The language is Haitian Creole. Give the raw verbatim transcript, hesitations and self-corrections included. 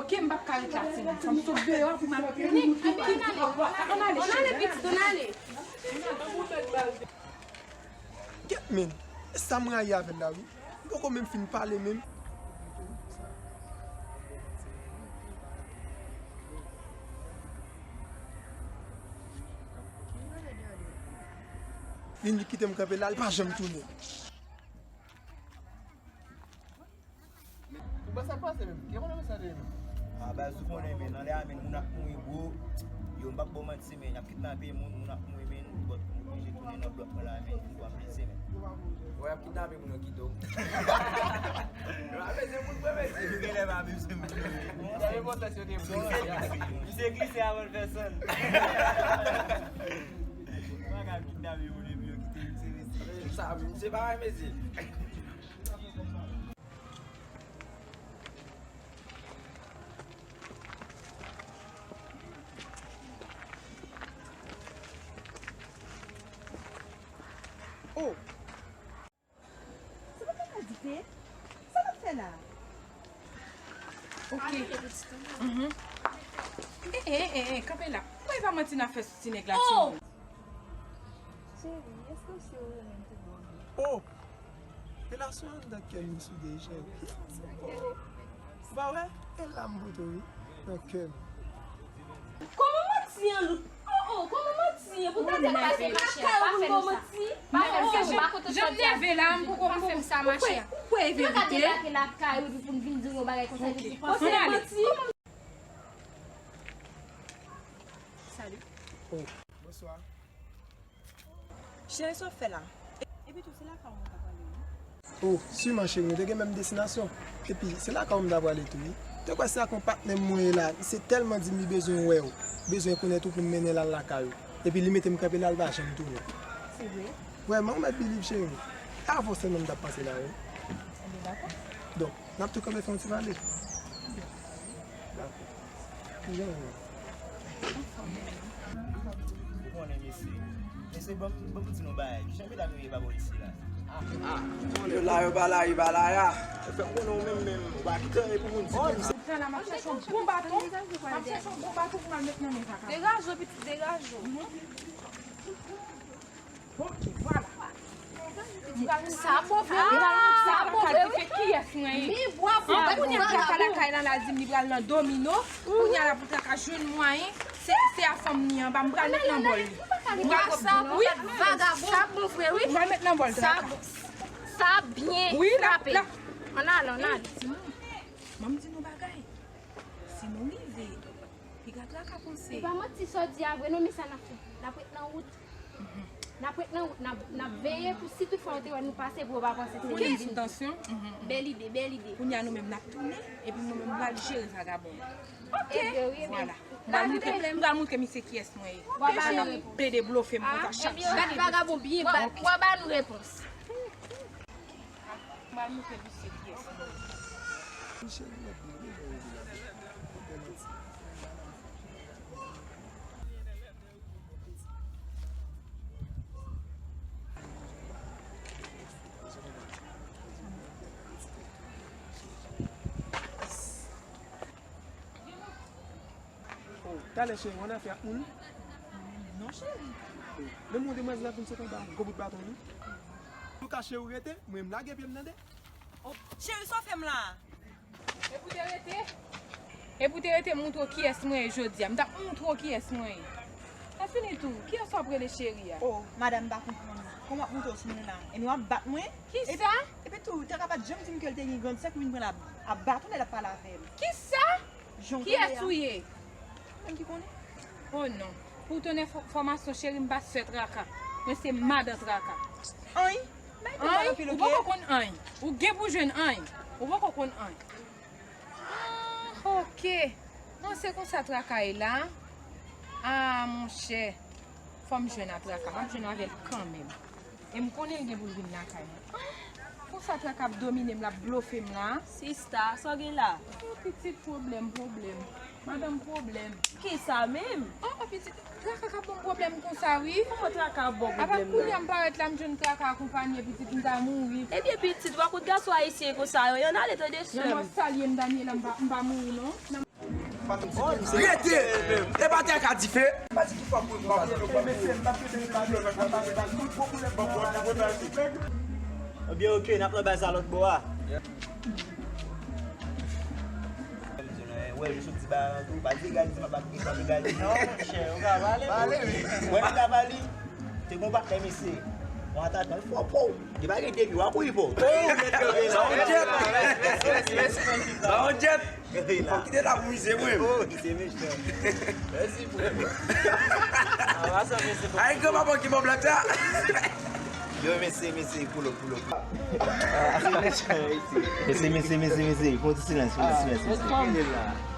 Ok, m p ap ka ret la, timoun. Fò m sot deyò pou m al pini. Ann ale, ann ale, pitit, ann ale. Kèt, men, e sa m rayi avè l la, wi. M poko menm fin pale menm. Li, li kite m kanpe la, li pa janm tounen. Ou pa sa k pase menm? Ki moun sa te ye menm? A baz ou konnen, men, nan lè a, men, moun ap mouri, bro. Yo, m p ap ba w manti, men, y ap kidnape moun, moun ap mouri, men, but m oblije tounen nan blòk mwen la, men, m pran plezi, men. Wè, y ap kidnape moun, yo kite w. Yo pa bezwen moun pran plezi. Yo genlè pa bezwen moun. Sa enpòtan, se te bon. Misye glise avan l fè sèn. Yo pa ka kidnape moun epi yo kite misye rete. Sa, misye pa renmen mesye. Oh! Se pa papa Dite? Sa l ap fè la? Ok. Mhm. Eh, eh, eh, eh, kanpe la. Mwen pa manti nan afè sou ti nèg la, timoun. Cheri, èske w si w renmen m tout bon vre? Oh! Relasyon anndan kè m sou deja. Ou pa wè? E la m pote w, wi. Nan kè m. Kòman manti an, Louk? Oh, oh, kòman manti an? Pou tande pase lakay ou pou n ba w manti? Oh, oh, jan m nève la, m poko, m poko, ou kwè evite? Ou pa ka debake lakay ou pou n vin di w yon bagay konsa epi pou panse manti? Salut. Oh. Bonswa. Cheri, sa w fè la? Epi tou, se lakay ou mwen ta prale, wi. Oh, siman, cheri, nou te gen menm destinasyon. Epi, se lakay ou m ta prale tou, wi. Te kwè se ak yon patnè m mwen ye la. Li se tèlman di m li bezwen wè w, bezwen konnen tou pou m mennen l al lakay ou. Epi, li mete m kanpe la, li pa janm tounen. Se vre? Vrèman, ou mèt believe, cheri. E avè w sèlman m t ap pase la, wi. Enben, dakò. Donk, n ap tou kanpe fè yon ti pale. Dakò. Ou konnen, mesye. Mesye, ban m, ban m di nou bagay. Kijan medam yo ye pa bò isi la? Ah, ah. Yo la, yo pa la, yo pa la, ya. Yo fè konnen ou menm, menm. Ou pa kite anyen pou moun di konsa. Tan la, m ap chèche yon bon baton. M ap chèche yon bon baton pou m al met nan men kaka. Degaje w, pitit, degaje w. Bon, vwala. Sa bon vre, wi. Sa bon vre, wi. Kiyès mwen ye? Kounye a traka lakay la, la di m li pral nan domino. Kounye a la pou traka jwenn mwayen. Se, se a fanm ni anba, m pral met nan bòl li. M pral sa, wi. Sa bon vre, wi. M pral met nan bòl traka. Sa byen frape. Ann ale, ann ale. Ban m di nou bagay. Si nou rive, piga traka panse. E pa manti sa w di a vre non, men sa n ap fè? N ap ret nan wout. N ap ret nan wout, n ap, n ap veye pou si tout fwa yo te wè nou pase pou yo pa panse se nou vin. Ou gen sou tansyon? Bèl ide, bèl ide. Kounye a nou menm n ap tounen, epi nou menm n pral jere vagabon. Ok. Vwala. M pral moutre, m pral moutre misye kiyès mwen ye. Mesye pede blofe m konsa chak jou. Gade vagabon byen bat, w a ba nou repons. M al montre misye kiyès mwen ye. Oh, talè cheri, w annafè ak moun? Non, cheri. Oh, menm yon demwazèl ap vin sot anba gwo bout baton, wi. Tou ka cheri w rete, mwen m lage pye m tande. Oh, cheri, sa w fè m la? Epi w te rete? Epi w te rete m montre w kiyès mwen ye jodi a. M t ap montre w kiyès mwen ye. Sa fini tou. Kiyès w ap rele cheri a? Oh, madanm, m pa konprann. Kòman w ap montre w sou mwen la? Ebyen w ap bat mwen? Kisa? Epi tou, traka pa t janm di m ke l te gen grandèsè k vin pran l ap, ap baton lè l ap pale avè m. Kisa? Kiyès ou ye? Menm ki konnen. Oh non. Pou w tande fò-, enfòmasyon, cheri, m pa sè traka. Mwen se madan traka. Anyen? Bay tèt anpil, oke? Ou poko konn anyen. Ou gen pou jwenn anyen. Ou poko konn anyen. Ah, oke. Bon, se konsa traka ye la. Ah, monchè. Fò m jwenn a traka. M ap jwenn avè l kanmenm. E m konnen l gen pou l vin lakay mwen. Ah, konsa traka ap domine m, l ap blofe m la. Sista, sa w gen la? Oh, pitit, pwoblèm, pwoblèm. Madanm pwoblèm. Kisa menm? Oh, oh, pitit, traka k ap ban m pwoblèm konsa, wi. Kòman traka ap ba w pwoblèm nan? Apa kounye a m parèt la, m jwenn traka akonpanye, pitit, m ta mouri. Ebyen, pitit, w a kout gason ayisyen konsa yo, y annale tande sè m. Nan mò salye m, Daniela, m pa, m pa mouri, non. Rete! E pa te ka dife! Ebyen, oke, n ap nan bay sa lòt bò a. Wè, yo soti ba an tou, pa di egal, di pa ba egal, non, monchè, yo ka pale. Pale, wi. Wè, nèg la pale. Te gon patnè mesye. Yon atakan, fò, po. Li pa gen depi, w ap wi, po. Oh, nèg yo gen la. Sa yon jet! Sa yon jet! Fò kite la pou mize mwen. Oh, se mechan. Mèsi pou. Awa sa mesye. Ay, granma bon ki bon blan sa. Yo, mesye, mesye, pull up, pull up. Mesye, mesye, mesye, mesye, fè yon ti silans, fè yon ti silans, mesye.